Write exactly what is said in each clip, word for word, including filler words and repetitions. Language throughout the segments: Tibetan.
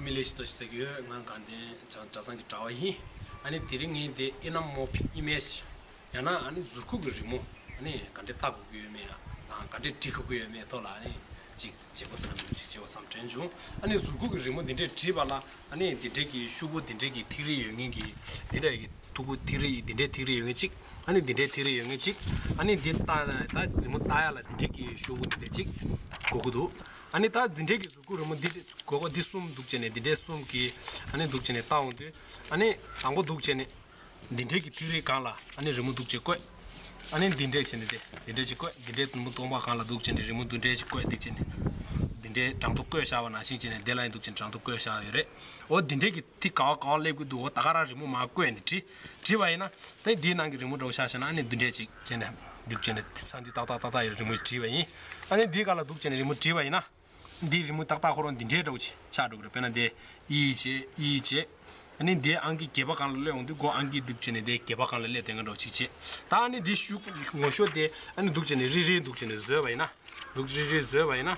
མི་ལེ་ཤི་ཏོ་ཞིག་ཟེར་གྱི་ཡོད། ང་དགའ་ལྡན་གྲྭ་ཚང་གི་གྲྭ་བ་ཡིན། ཨ་ནི་དེ་རིང་ངས་དེ་ཨེ་ན་མོར་ཕིག་ཨི་མེཇ། ཡང་ན་ཨ་ནི་གཟུགས་ཁོག་གི་རི་མོ། ཨ་ནི་ག་འདྲས་བལྟ་དགོས་ཀྱི་ཡོད་མེད་ཡང་དང་ག་འདྲས་བྲི་དགོས་ཀྱི་ཡོད་མེད་ཐོག་ལ་ཨ་ནི་ཅིག་བྱེད་པོ་ཟེར་ན་མི་འདུག་ཅིག་བྱེད་པ་བསམ་དྲན་བྱུང་། ཨ་ནི་གཟུགས་ཁོག་གི་རི་མོ་འདི་འདྲས་བྲིས་པ་ལ་ཨ་ནི་འདི་འདྲས་ཀྱི་ཤོག་བུ་འདི་འདྲས་ཀྱི་ཐིག་རིས་ཡོད་མཁན་གྱི་འདི་འདྲས་ཀྱི་ཐུག་པོ་ཐིག་རིས་འདི་འདྲས་ཐིག་རིས་ཡོད་མཁན་གཅིག་ཨ་ནི་འདི་འདྲས་ཐིག་རིས་ཡོད་མཁན་གཅིག་ཨ་ནི་འདི་ལྟ་ད་མཛུབ་མོ་ལྟ་ཡ་ལ་འདི་འདྲས་ཀྱི་ཤོག་བུ་འདི་འདྲས་གཅིག་དགོས་ཀྱི་འདུག་ཨ་ནི་ད་འདི་འདྲས་ཀྱི་གཟུགས་ཁོག་རི་མོ་འདི་གོ་གོ་འདི་གསུམ་འདུག་བྱས་ནས་འདི་འདྲས་གསུམ་གྱི་ཨ་ནི་འདུག་བྱས་ནས་ལྟ་འོང་དུས། ཨ་ནི་དང་པོ་འདུག་བྱས་ནས་འདི་འདྲས་ཀྱི་ཐིག་རིས་སྒང་ལ་ཨ་ནི་རི་མོ་འདུག་བྱས་བཀོད། ཨ་ནི་འདི་འདྲས་བྱས་ནས་དེ་འདི་འདྲས་ཅིག་བཀོད། འདི་འདྲས་དུམ་བུ་སྟོང་པ་སྒང་ལ་འདུག་བྱས་ནས་རི་མོ་འདི་འདྲས་ཅིག་བཀོད། འདི་བྱས་ནས་འདི་འདྲས་འགྲམ་དུ་བཀོད་བཞག་པ་ནང་བཞིན་བྱས་ནས་དེ་ལ་ཡང་འདུག་བྱས་ནས་འགྲམ་དུ་བཀོད་བཞག་ཡོད་རེད། འོ་འདི་འདྲས་ཀྱི་ཐིག་ག་བ་ག་བ་སླེབས་ཀྱི་འདུག་འོ་ད་ག་རང་རི་མོ་མར་བཀོད་ནས་བྲིས་བྲིས་པ་ཡིན་ན། དེ་འདིའི་ནང་གི་རི་མོ་འདྲ་བོ་ཆ་བཞག་ན་ཨ་ནི་འདི་འདྲས་ཅིག་བྱས་ནས་འདུག་བྱས་ནས་ས་འདི་ཏག་ཏག་ཏག་ཏག་ཡོད་རི་མོ་བྲིས་པ་ཡིན། ཨ་ནི་འདིའི་སྒང་ལ་འདུག་བྱས་ནས་རི་མོ་བྲིས་པ་ཡིན་ན། འདིའི་རི་མོ་ཏག་ཏག་ཁོ་རང་འདི་འདྲའི་འདྲ་བོ་ཅིག་ཆགས་འགྲོ་གི་རེད། དཔེར་ན་འདི་ཨི་བྱས་ཨི་བྱས། ཨ་ནི་འདི་ཨང་ཀི་བརྒྱད་པ་སྒང་ལ་སླེབས་འོང་དུས་མགོ་ཨང་ཀི་འདུག་བྱས་ནས་འདི་བརྒྱད་པ་སྒང་ལ་སླེབས་བསྡད་མཁན་འདྲ་བོ་ཅིག་བྱས། ད་ཨ་ནི་འདི་ཤུགས་ངོ་ཤོག་དེ་ཨ་ནི་འདུག་བྱས་ནས་རིལ་རིལ་འདུག་བྱས་ནས་བཟོས་པ་ཡིན་ན། འདུག་རིལ་རིལ་བཟོས་པ་ཡིན་ན།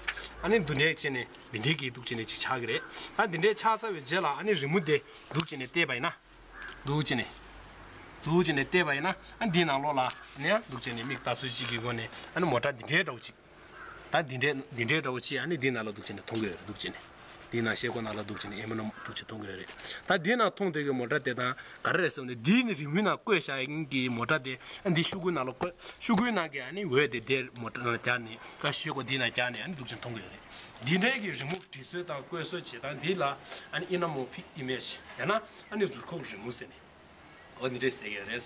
ཨ་ནི་འདི་འདྲས་བྱས་ནས་འདི་འདྲས་ཀྱི་འདུག་བྱས་ནས་ཅིག་ཆགས་ཀྱི་རེད། ད་འདི་འདྲས་ཆགས་ཚར་བའི་རྗེས་ལ་ཨ་ནི་རི་མོ་དེ་འདུག་བྱས་ནས་བལྟས་པ་ཡིན་ན། འདུག་བྱས་ནས། འདུག་བྱས་ནས་བལྟས་པ་ཡིན་ན་ཨ་འདིའི་ནང་ལོགས་ལ་ཨ་ནི་ཡང་འདུག་བྱས་ནས་མིག་ལྟ་ཚུལ་གཅིག་གི་སྒོ་ནས་ཨ་ནི་མོ་ཊ་འདི་འདྲའི་འདྲ་བོ་གཅིག་ད་འདི་འདྲའི་འདི་འདྲའི་འདྲ་བོ་གཅིག་ཨ་ནི་འདིའི་ནང་ལ་འདུག་བྱས་ནས་མཐོང་གི་ཡོད་རེད། འདུག་བྱས་ནས་འདིའི་ནང་ཤེལ་སྒོ་ནང་ལ་འདུག་བྱས་ནས་ཨེ་མོ་ནང་འདུག་བྱས་མཐོང་གི་ཡོད་རེད། ད་འདིའི་ནང་མཐོང་བསྡད་ཀྱི་མོ་ཊ་དེ་དང་ག་རེ་རེད་ཟེར་ན་འདིའི་ནི་རི་མོའི་ནང་བཀོད་བཞག་ཡིན་གྱི་མོ་ཊ་དེ་ཨ་འདི་ཤོག་གུའི་ནང་ལ་བཀོད། ཤོག་གུའི་ནང་གི་ཨ་ནི་འོད་དེ་དེར་མོ་ཊ་ནང་རྒྱག་ནས་ཀ་ཤེལ་སྒོ་འདིའི་ནང་རྒྱག་ནས་ཨ་ནི་འདུག་བྱས་མཐོང་གི་ཡོད་རེད། འདི་འདྲའི་གི་རི་མོ་འབྲི་སྲོལ་དང་བཀོད་སྲོལ་བྱེད་སྟངས་འདི་ལ་ཨ་ནི་ཨེ་ན་མོར་ཕིག་ཨི་མེཇ་ཡང་ན་ཨ་ནི་ཟུར་ཁོག་རི་མོ་ཟེར་ནས། འོ་འདི་འདྲས་ཟེར་གྱི་རེད།